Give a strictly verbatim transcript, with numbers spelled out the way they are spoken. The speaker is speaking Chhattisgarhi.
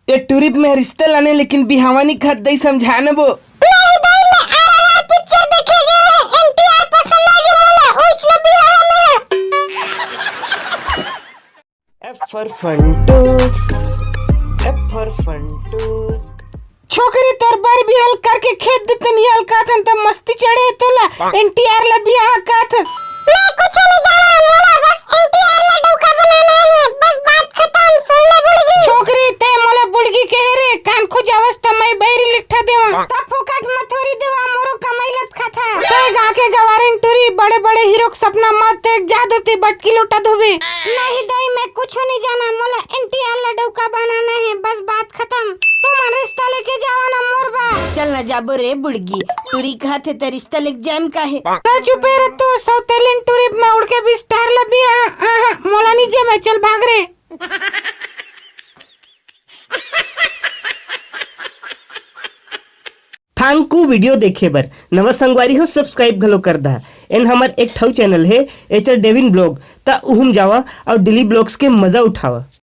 ए टूरी, मैं रिश्ता लाने, लेकिन बिहावा नी खात दई, समझा न बो। नहीं दई, मैं आरआरआर पिक्चर देखे गे रहें, एनटीआर पसंद आ गे मोला, ओइच ला बिहाहूं मैं। F for Funtoos, F for Funtoos। छोकरी, तोर बर बिहाव करके खेत देते नियाल काथन त मस्ती चढ़े तोला, एनटीआर ला बिहाव काथन। मैं कुछ नहीं जाना, मोला बस एनटीआर ला डौका बनाना है, बस बात खत्म, सुन ले बुड़गी। छोकरी, ते मोला बुड़गी कहे रे, कान खुजावस त मैं बैरी लिट्ठा देवा। त फोकट म थोरी देवा, मोरो कमाई लत खाता। ते गा के गवारिन टूरी, बड़े बड़े हीरो के सपना मत देख, जा दोती बटकी लोटा धोबे। नहीं दई, मैं कुछ नहीं जाना, मोला एनटीआर ला डौका बनाना है, बस बात खत्म। तुमन रिश्ता लेके जावा ना मोर बर। चल ना जाबो रे बुड़गी, टूरी कहाथे त रिश्ता लेके जाम काहे? त चुपे रह तू, सौतेलिन टूरी, मैं उड़ के भी स्टार ला बिहाव, आहा, मोला नी जमे, चल भाग रे। Thank you video देखे बर। नवा संगवारी हो, subscribe घलो कर दहा। एन हमर एक ठऊ channel हे, एचआर डेविन ब्लॉग, त उहू म जावा अउ डेली ब्लॉग्स के मजा उठावा।